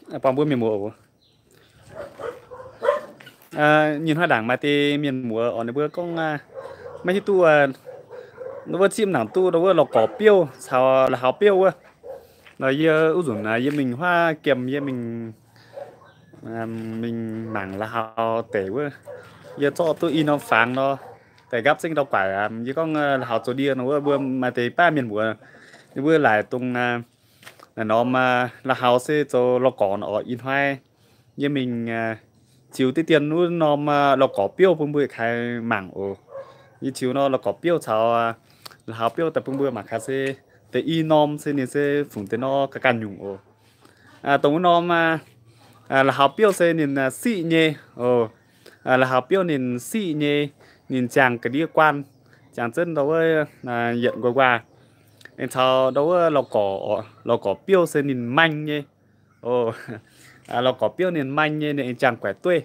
buangh mbuo mienh muoz oc. Nyei hnoi ndaangc maaih deix mienh muoz oc, ninh mbuo gorngv maiv hiuv duqv, wuov zipv ndaangc duqv ndau wuov la'gorx biouv caux la'haux biouv wuov. Nor yie wuov nzunc yie mingh huaav giemh, yie mingh, mingh mangc la'haux deic wuov. Yie zorqv duqv i norm fangx nor, daaih nqaapv zengv ndau guaaic. Yie gorngv la'haux zoux ndie nor wuov, mbuo maaih deix baav mienh muoz, ninh mbuo laaic dongh naaiv norm la'haux se zoux la'gorx nor oc. Ih hnoi yie mingh ziux diqv dien wuov norm la'gorx biouv bun mbuo kaaix mangc oc. Yie ziux nor la'gorx biouv caux la'haux biouv daaih bun mbuo mangc gaax se deix i norm se ninh se fungc deix nor ga'ganh nyungc oc. Dongh wuov norm la'haux biouv se ninh siqv nyei oc. La'haux biouv ninh siqv nyei, ninh ziangh ga'ndiev guaan, ziangh zunv ndau wuov yietc nquaah nquaah. Aengx caux ndau wuov la'gorx, la'gorx biouv se ninh maeng nyei. La'gorx biouv ninh maeng nyei, ninh aengx ziangh guaix dueiv.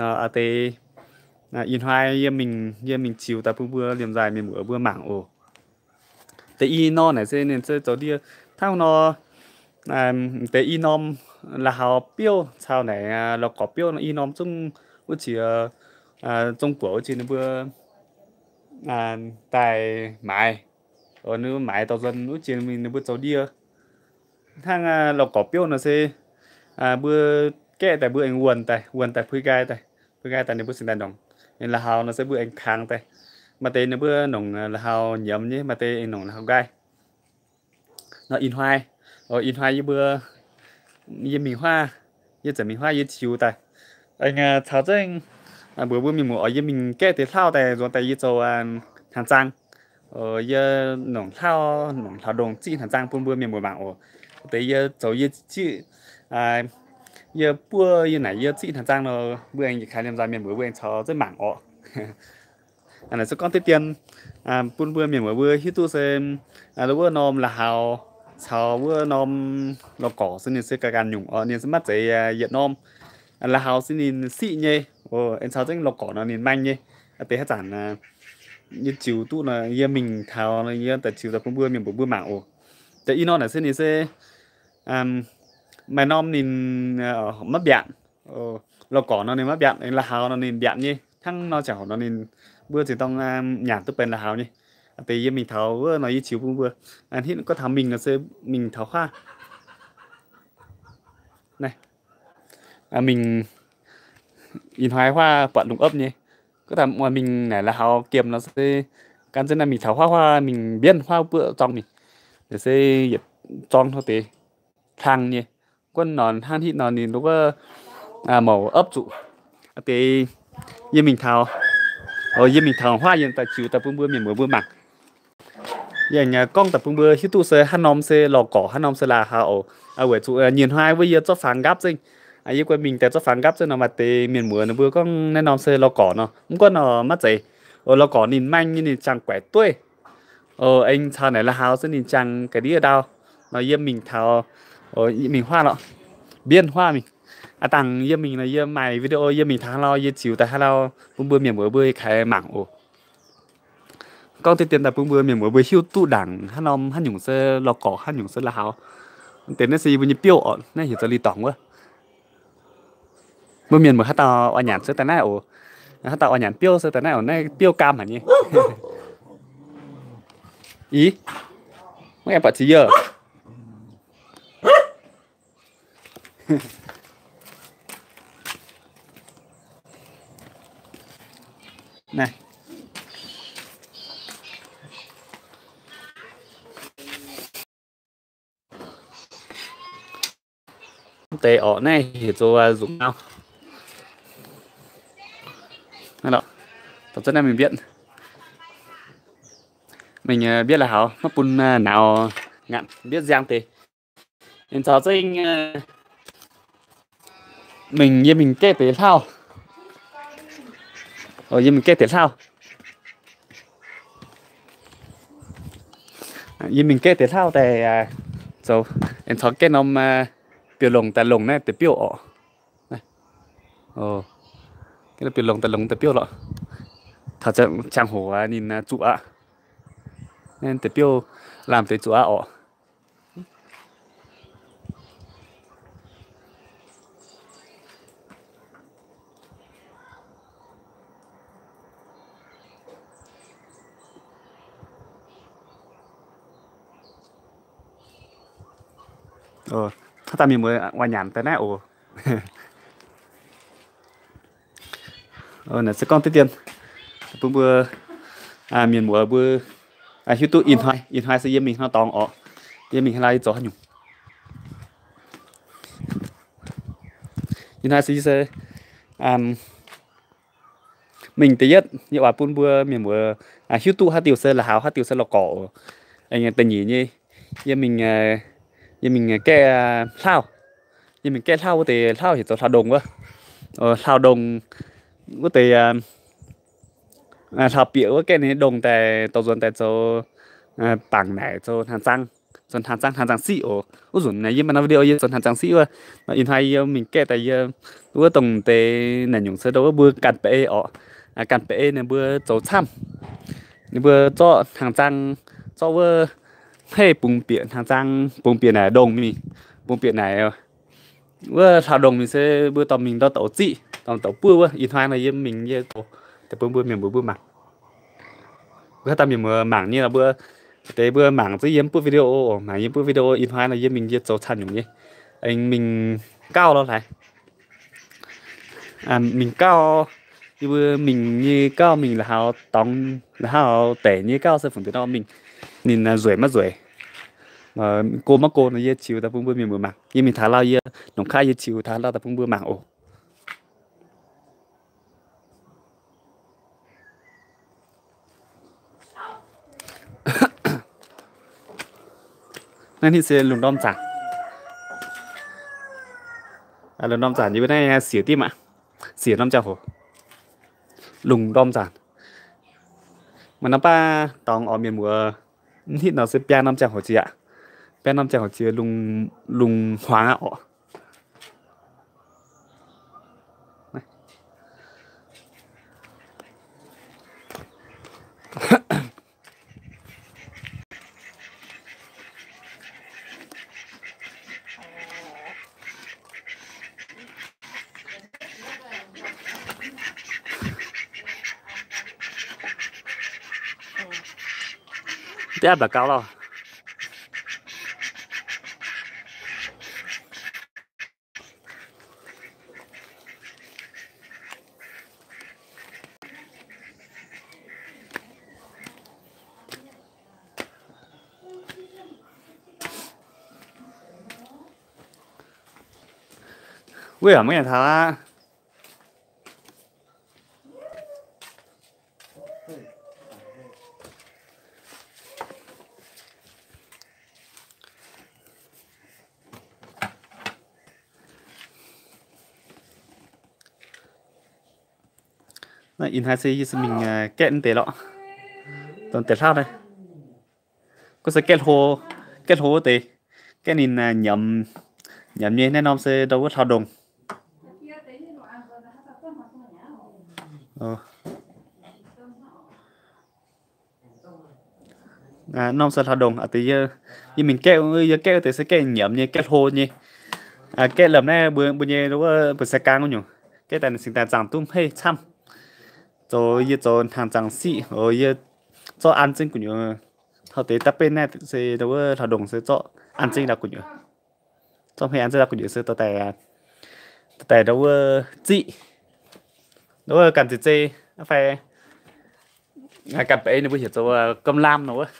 Aa deix, ih hnoi yie mingh, yie mingh ziux daaih bun mbuo liemh nzaaih mienh muoz mbuo mangc oc. Deix i norm naaic se ninh se zoux ndie hnangv nor. Deix i norm la'haux biouv caux naaic la'gorx biouv nor i norm zungv wuov qiex zong buoqc wuov qiex ninh mbuo daaih maaiz, ninh mbuo maaiz dorh nzuonx wuov qiex ninh mbuo zoux ndie. Hnangv la'gorx biouv nor se mbuo gaeqv daaih mbuo aengx wuonh daaih, wuonh daaih puix nqaai daaih, puix nqaai daaih ninh mbuo cingx daaih nongc. Aengx la'haux nor se mbuo aengx kangx daaih. Maaih deix ninh mbuo nongc la'haux nyiemz nyei, maaih deix aengx nongc la'haux nqaai. Nor ih hnoi, ih hnoi yie mbuo, yie mingh huaav, yie ziouc mingh huaav yie ziux daaih. Aengx caux zengv mbuox mbuo mienh muoz oc, yie mingh gaeqv deix hlauv daaih nzuonx daaih yie zoux hnaangx zaang. Yie nongc hlauv, nongc hlauv-ndongh ziqv hnaangx zaang bun mbuo mienh muoz mangc oc. Deix yie zoux yie ziqv, yie buov yie naaic yie ziqv hnaangx zaang nor, mbuo aengx yietc kaaix liemh nzaaih mienh muoz mbuo aengx caux zengv mangc oc. Naaic se gorngv diqv dien bun mbuo mienh muoz mbuo hiuv duqv se wuov norm la'haux caux wuov norm la'gorx se ninh se ganh ganh nyungc oc, ninh se maiv zeiz yietc norm. La'haux se ninh siqv nyei, aengx caux zengv la'gorx nor ninh maeng nyei. Deix haaix zanc yie ziux duqv nor yie mingh taux yie daaih ziux daaih bun mbuo mienh muoz mbuo mangc oc. Deix i norm naaic se ninh se maaih norm ninh maiv mbiaatc. La'gorx nor ninh maiv mbiaatc, la'haux nor ninh mbiaatc nyei. Hnangv nor ziangh hoc nor ninh mbuo zinh dorng nyanc duqv benx la'haux nyei. Deix yie mingh taux wuov nor yie ziux bun mbuo. Hitv gorngv taux mingh nor se mingh taux huaav. Naaiv mingh ih hnoi huaav buatc lungh opv nyei. Gorngv taux mingh naaic la'haux giemh nor se gan zunv naaiv mingh taux huaav, huaav mingh mbienv huaav buoqv zorng mingh. Se yietc zorng hnangv deix hlang nyei. Guonv nor hnangv hitv nor ninh wuov mouc opv zuqc. Deix yie mingh taux, yie mingh taux huaav yie daaih ziux daaih bun mbuo mienh muoz mbuo mangc. Yie gorngv daaih bun mbuo hiuv duqv se haaix norm se la'gorx, haaix norm se la'haux oc. Weic zuqc nyienh hnoi wuov yie zorqv fangx nqaapv zengv, yie guai mingh daaih zorqv fangx nqaapv zengv nor maaih deix mienh muoz ninh mbuo gorngv naaiv norm se la'gorx nor, mv gunv nor maiv zeiz. La'gorx ninh maeng nyei, ninh ziangh guaix dueiv. Aengx caux naaic la'haux se ninh ziangh ga'ndiev ndau. Nor yie mingh taux, mingh huaav lorqc, mbienv huaav mingh. Aa dangh yie mingh nor yie maaih video yie mingh taux haaix lauh yie ziux daaih haaix lauh bun mbuo mienh muoz mbuo kaaix mangc oc. Gorngv deix dien daaih bun mbuo mienh muoz mbuo hiuv duqv ndaangc haaix norm haaix nyungc se la'gorx, haaix nyungc se la'haux. Deix naaiv se yie mbuo nyei biouv oc, naaiv heuc zoux li dorngc wuov. Mbuo mienh muoz haaix dauh oix nyanc se daaih naaiv oc. Haaix dauh oix nyanc biouv se daaih naaiv oc, naaiv biouv gaam haic nyei. Ih, maiv aengx buatc ziex yie. Naaiv deix orqc, naaiv heuc zoux nzuqc ngau. Naaiv lorqc, dongh zunv naaiv mingh mbietv, mingh mbietv la'haux maiv bun nauz ngaatc, mbietv nziang deix. Ninh caux zengv mingh, yie mingh gaeqv deix hlauv. Yie mingh gaeqv deix hlauv. Yie mingh gaeqv deix hlauv daaih zoux, aengx caux gaeqv norm biouv-longc daaih longc naaiv deix biouv orqc. Gaeqv norm biouv-longc daaih longc deix biouv lorqc. Taux ziangh hoc ninh zuqc aqv. Naaiv deix biouv lamh deix zuqc aqv orqc. Haaix dauh mienh muoz oix nyanc daaih naaiv oc. Naaiv se gorngv diqv dien bun mbuo mienh muoz mbuo hiuv duqv ih hnoi, ih hnoi se yie mingh hnangv dorngx orqc. Yie mingh haaix lauh, yie zoux haaix nyungc. Ih hnoi se yie se mingh da'yietv, yie oix bun mbuo mienh muoz hiuv duqv haaix diuh se la'haux, haaix diuh se la'gorx oc. Da'nyeic nyei, yie mingh, yie mingh gaeqv hlauv. Yie mingh gaeqv hlauv wuov deix hlauv heuc zoux hlauv-ndongh wuov. Hlauv-ndongh wuov deix hlauv-bieqc wuov, gaeqv ninh ndongh daaih dorh nzuonx daaih zoux bangc naaic, zoux hnaangx zaang, zoux hnaangx zaang, hnaangx zaang siqv oc. Wuov nzunc yie maaih norm video yie zoux hnaangx zaang siqv wuov. Ih hnoi yie mingh gaeqv daaih yie wuov dongh deix naaic nyungc se ndau wuov mbuo ganh baeqc orqc. Ganh baeqc ninh mbuo zoux camv. Ninh mbuo zorqv hnaangx zaang, zorqv wuov hmeiv bungx bieqc hnaangx zaang, bungx bieqc naaic ndongh mingh, bungx bieqc naaic wuov hlauv-ndongh mingh se mbuo dorh mingh ndau douc ziqv, dorh douc buov wuov. Ih hnoi nor yie mingh yie zoux daaih bun mbuo mienh muoz mbuo mangc. Mbuo haaix dauh mienh muoz mangc nyei nor mbuo, deix mbuo mangc zungv yie mv butv video oc. Mangc yie mv butv video, ih hnoi nor yie mingh yie zoux camv nyungc nyei. Aengx mingh gauh lorz haaix, mingh gauh, yie mbuo mingh nyei gauh mingh la'haux dorngx, la'haux deic nyei gauh se fungc deix nor mingh, ninh nzueic maiv nzueic, go maiv go nor yie ziux daaih bun mbuo mienh muoz mangc. Yie mingh taux lauh yie longc kaav yie ziux taux lauh daaih bun mbuo mangc oc. Naaiv hnitv se lungh ndorm zanc. Lungh ndorm zanc yie mbuo naaiv siec dimv aqv. Siec norm ziangh hoc. Lungh ndorm zanc. Maaih norm baav dorngx orqc mienh muoz, hnitv nor se biaa norm ziangh hoc jiex aqv. Biaa norm ziangh hoc jiex lungh hmuangx aqv orqc. Deix aqv mbaac gaux lorh. Wuov yaac maiv nyanc taux aqv. Naaiv ih hnoi se yie se mingh gaeqv deix lorqc. Dongh deix hlauv naaiv, gorngv se gaeqv hlo, gaeqv hlo wuov deix, gaeqv ninh nyiemz, nyiemz nyei. Naaiv norm se ndau wuov hlauv-ndongh. Norm se hlauv-ndongh. Yie mingh gaeqv, yie gaeqv wuov deix se gaeqv nyiemz nyei, gaeqv hlo nyei. Gaeqv lamh naaiv mbuo, mbuo nyei wuov mbuo sai gaang wuov nyungc. Gaeqv daaih ninh cingx daaih zaangh duqv hmeiv camv. Zoux, yie zoux hnaangx zaangh siqv, yie zorqv an zengv gu'nyuoz. Taux deix da'benv naaiv se ndau wuov hlauv-ndongh se zorqv an zengv ndau gu'nyuoz. Zorqv hmeiv an zengv ndau gu'nyuoz se dorh daaih, dorh daaih ndau wuov ziqv, ndau wuov ganh zeiz zeiz fai ganh baeqc ninh mbuo heuc zoux gomh laam nor wuov.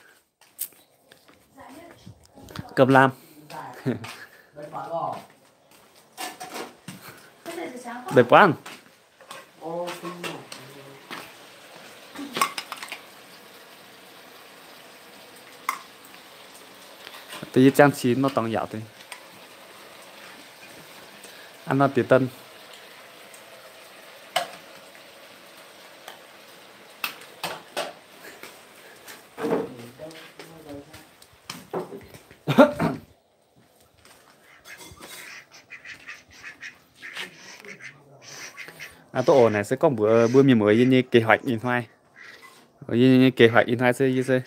Gomh laam. Leiz buangv. Deix yie ziangh qiex nor dorngx yaauc deix. Aa, nor diex dan. Aa, duqv oc. Naaiv se gorngv mbuox mbuo mienh muoz yie nyei kế hoạch ih hnoi. Yie nyei kế hoạch ih hnoi se yie se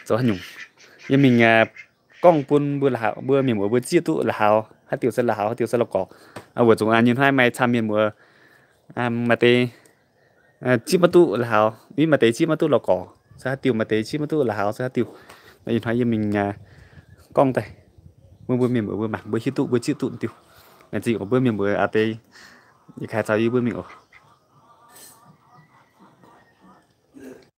zoux haaix nyungc. Yie mingh gorngv bun mbuo la'haux, mbuo mienh muoz mbuo zieqv duqv la'haux, haaix diuh se la'haux, haaix diuh se la'gorx. Weic zuqc ih hnoi maaih camv mienh muoz maaih deix zieqv maiv duqv la'haux, maaih deix zieqv maiv duqv la'gorx, se haaix diuh, maaih deix zieqv maiv duqv la'haux se haaix diuh. Ih hnoi yie mingh gorngv daaih. Mbuo, mbuo mienh muoz mbuo mangc mbuo hiuv duqv mbuo zieqv duqv diuh. Laengz zingh oc mbuo mienh muoz aac deix. Yie kaaix zaux yie mbuo mingh oc.